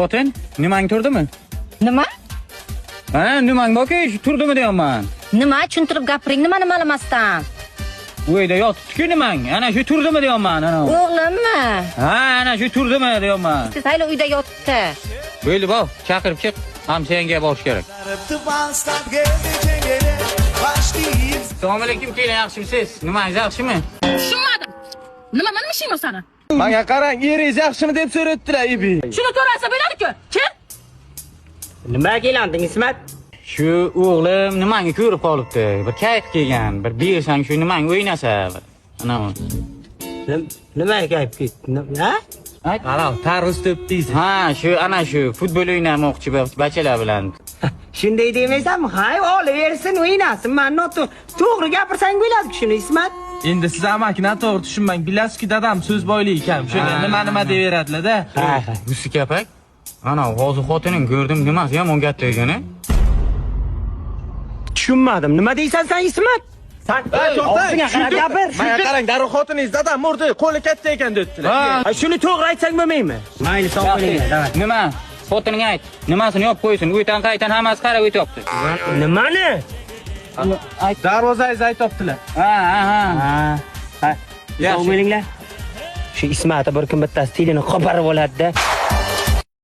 Xotin, nimang turdimi? Nima? Ha, nimang borki, shu turdimi deyapman. Nima tushuntirib gapiring, nimani malamasdan? Uyda yotibdi-ku nimang. Ana shu turdimi deyapman, ana. O'g'limmi? Ha, ana shu turdimi deyapman. Siz hali uyda yotibdi. Bo'ldi, bor, chaqirib chiq. Hamsoyangga borish kerak. Assalomu alaykum, kelin, yaxshimisiz? Nimangiz yaxshimi? Tushunmadim. Nima nima ishing bor sani? Menga qarang, eringiz yaxshimi deb so'rayaptilar, Ibi. Shuni so'rasa bo'ladi-ku. Kim? Nima kelanding, Ismat? Shu o'g'lim nimangni ko'rib qolibdi. Bir kayf kelgan, bir bersang shu nimang o'ynasa. Ana. Nima kayf ketdi? Ha? Ayt. Halol, tarvuz to'p deysiz. Ha, shu ana shu futbol o'ynamoqchi bachalar bilan. Shunday demaysanmi? Hay, olaversin, o'ynasin. Man to'g'ri gapirsang bo'ladi shuni, Ismat. Endi siz amaki noto'g'ri tushunmang. Bilasizki, dadam so'z boyligi kam. Shunda nima nima deyaveradilar-da. Ha, ha. Yusi kapak. Ana hozir xotining ko'rdim, nimasi yomon katta ekan. Tushunmadim. Nima deysan sen, Ismat? San og'zingga qarab gapir. Menga qarang, darrov xotiningiz dadam urdi, qo'li katta ekan debdilar. Ha, shuni to'g'ri aytsang bo'lmaymi? Mayli, sog' bo'linglar. Davay. Nima? Xotining ayt. Nimasini yopib qo'ysin. Uydan qaytan hammasi qarab o'tyapti. Nimani? Ayt. Darvozangizni aytibdilar. Ha, ha, ha. Ha. Ha. Yaxshi. Sog' bo'linglar. Shu Ismatni bir kun bittasi tilini qoparib oladi-da.